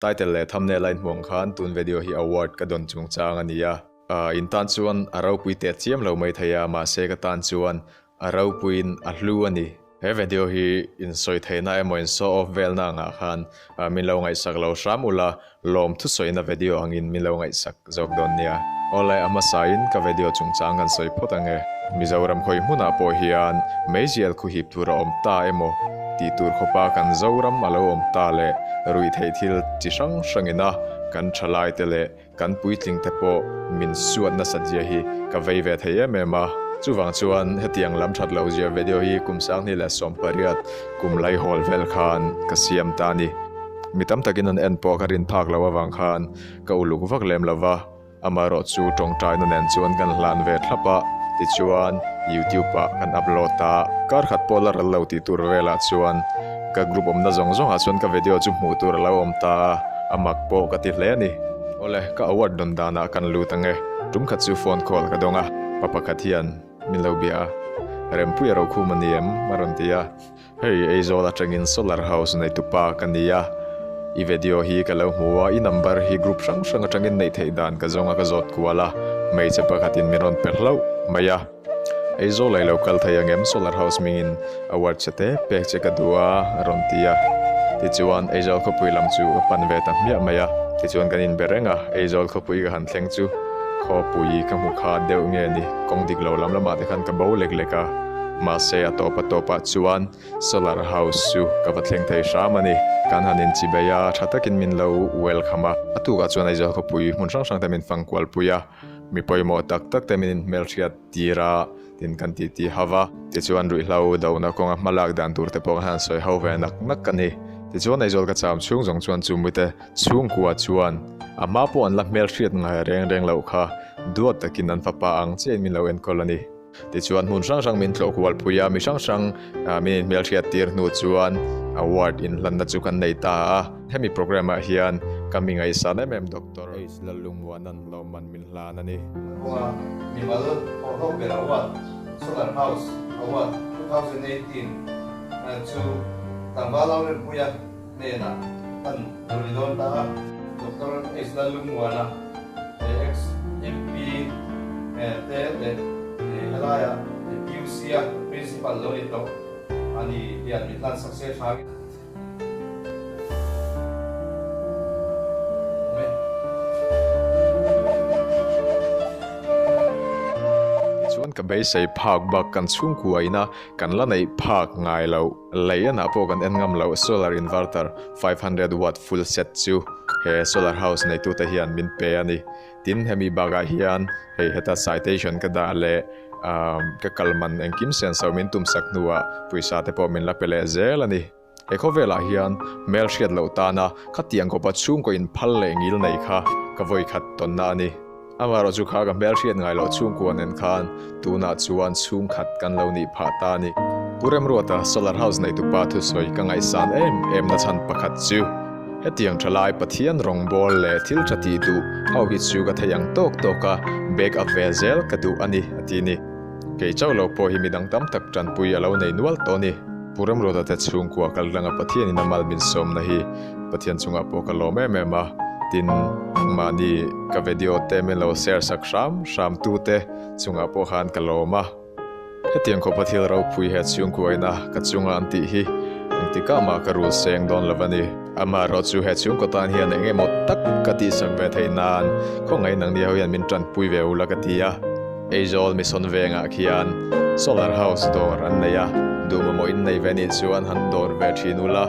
Title leh thumbnail a inhmuh ang khan tun video hi award ka dawn chungchang a ni a. In tan chuan a ropui teh chiam lo mai thei a, mahse ka tan chuan a ropuiin a hlu a ni. He video hi insawi theihna emaw in show off velna angah khan min lo ngaihsak lo hram ula, lawm thusawina video angin min lo ngaihsak zawk dawn nia. Awle, a hmasain ka video chungchang kan sawi phawt ang e. Mizoram khawi hmunah pawh hian meizial khuhip tur a awm ta emaw tih tur khawpa kan Zoram a lo awm ta leh ruihtheih thil chi hrang hrangina kan thalaite leh kan puitling te pawh min suat nasat zia hi ka vei ve thei em em a. Chuvang chuan hetiang lam that loh zia video hi kum 2018 kum laihawl vel khan ka siam ta a ni. Mi tam takin an en pawh ka rin phak loh avang khan ka uluk vak lem lo va, amaherawh chu tawngtaina nen chuan kan hlan ve thlap a, tichuan YouTube ah kan upload a, kar khat pawh la ral lo tih tur velah chuan ka group awmna zawng zawngah chuan ka video chu hmuh tur a lo awm ta a, a mak pawh ka ti hle a ni. Awle, ka award dawn danah kan lut ang e, tum khat chu phone call ka dawng a, pa pakhat hian min lo bia a, Rempuia Rokhum a ni em? a rawn ti a. Hei Aizawl atangin Solar House neitupa ka ni a, i video hi ka lo hmu a, i number hi group hrang hrang atangin neih theih dan ka zawng a ka zawt kual a, hmeichhe pakhatin min rawn pe hlauh mai a. Aizawl ah i lo kal thei ang em Solar House mingin award che te pek che ka duh a a rawn ti a. Tichuan Aizawl khawpui lam chu ka pan ve ta hmiah mai a, tichuan kan inbe reng a, Aizawl khawpui ka han thleng chu khawpui ka hmu kha deuh nge ni, kawng dik lo lam lamah te khan ka bo lek lek a. Mahse a tawp a tawpah chuan Solar House chu ka va thleng thei hram a ni. Kan han inchibei a, tha takin min lo welcome a. A tukah chuan Aizawl khawpui hmun hrang hrang te min fang kualpui a, mi pawimawh tak tak te min inhmelhriat tir a, tin kan titi hau va. Tichuan ruihhlo dohna kawnga hmalak dan tur te pawh kan han sawi ho ve nak nak a ni. Tichuan Aizawl ka cham chhung zawng chuan chumite chhungkua chuan a hma pawh an la hmelhriat ngai reng reng loh kha duat takin an fapa ang chiahin min lo enkawl a ni. Tichuan hmun hrang hrang min tlawh kual pui a, mi hrang hrang min inhmelhriat tir hnu chuan award inhlanna chu kan nei ta a. Hemi programme ah hian ka mi ngaihsan em em Doctor H Lallungmuanan lawmman min hlan a ni. Kawnga mimal thawhhlawk ber award, Solar House Award 2018 chu tlangval Lalrempuia hnenah kan lo ni dawn ta a. Doctor H Lallungmuana, ex MP te leh helaia PUC-a Principal lo ni tawh a ni hian min hlan sak se tha. Tichuan ka beisei phak bak kan chhungkua ina kan la neih phak ngai loh. Lei anah pawh kan en ngam loh solar inverter 500 watt full set chu he solar house neitute hian min pe a ni. Tin, hemi bakah hian hei heta citation ka dah leh ka kal man engkim senso min tumsak hnuah pawisa te pawh min la pe leh zel a ni. He khawvelah hian hmelhriat loh tana khatiang khawpa chhungkaw inphal leh ngil nei kha ka vawikhat tawnna a ni. Amaherawh chu kha ka hmelhriat ngai loh chhungkua nen khan tunah chuan chhungkhat kan lo nih phah ta a ni. Pu Remruata Solar House neitupa thusawi ka ngaihsan em em na chhan pakhat chu hetiang thalai Pathian rawngbâwl leh thil tha tih duh ho hi chu ka thei ang tawk tawk a, back up ve zel ka duh a ni a ti ni. Kei chauh lo pawh hi midang tam tak tanpui a lo nei nual tawh a ni. Pu Remruata te chhungkua kal ranga Pathianin a mal min sawmna hi Pathian chungah pawh ka lawm em em a, tin mahni ka video te min lo share sak hram hram tu te chungah pawh khan ka lawm a. Hetiang khawpa thil ropui he chhungkuaina ka chunga an tih hi engtikah mah ka rul seng dawn lo a ni. Amaherawh chu he chhungkaw tan hian eng emaw tak ka tihsak ve theih nan khawngaih nangni ho hian min tanpui ve ula ka ti a. Aizawl Mission vengah khian Solar House dawr an nei a, duh mamawh in nei ve nih chuan han dawr ve thin ula.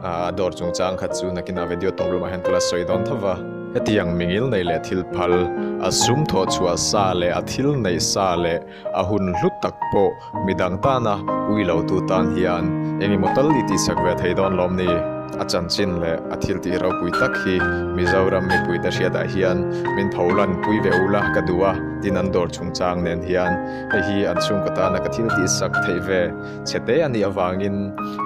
A dawr chungchang khat chu nakinah video tawp lamah hian ka la sawi dawn tho va. Hetiang mingil nei leh thil phal, a sum thawh chhuah sa leh a thil neih sa leh a hun hlu tak pawh midang tana ui lo tu tan hian eng emaw tal i tihsak ve thei dawn lawm ni? A chanchin leh a thil tih ropui tak hi Mizoram mipuite hriatah hian min tho lan pui ve ula ka duh a, tin an dawr chungchang nen hian hei hi an chhungkaw tana ka thil tihsak theih ve. Chhe te a nih avangin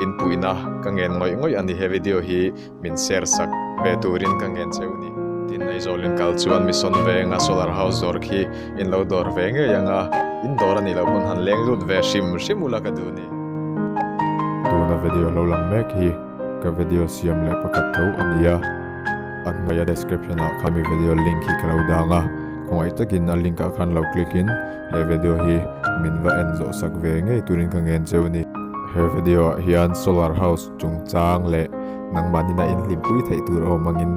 inpuihna ka ngen ngawih ngawih a ni. He video hi min share sak ve turin ka ngen cheu ni. Tin, Aizawl in kal chuan Mission Venga Solar House dawr khi in lo dawr ve ngei ang a, in dawr a nih loh pawn han leng lut ve hrim hrim ula ka duh ni. Tuna video lo lang mek hi ka video siam leh pakhat tho a ni a. A hnuaia description ah khan mi video link hi ka lo dang a, khawngaih takin a link ah khan lo click in he video hi min va en zawh sak ve ngei turin ka ngen cheu a ni. He video ah hian solar house chungchang leh nangmahnin a inhlimpui theih tur awm angin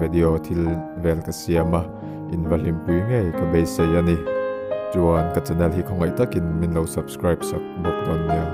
video thil vel ka siam a, in va hlimpui ngei ka beisei a ni. Chuan ka channel hi khawngaih takin min lo subscribe sak bawk dawn nia.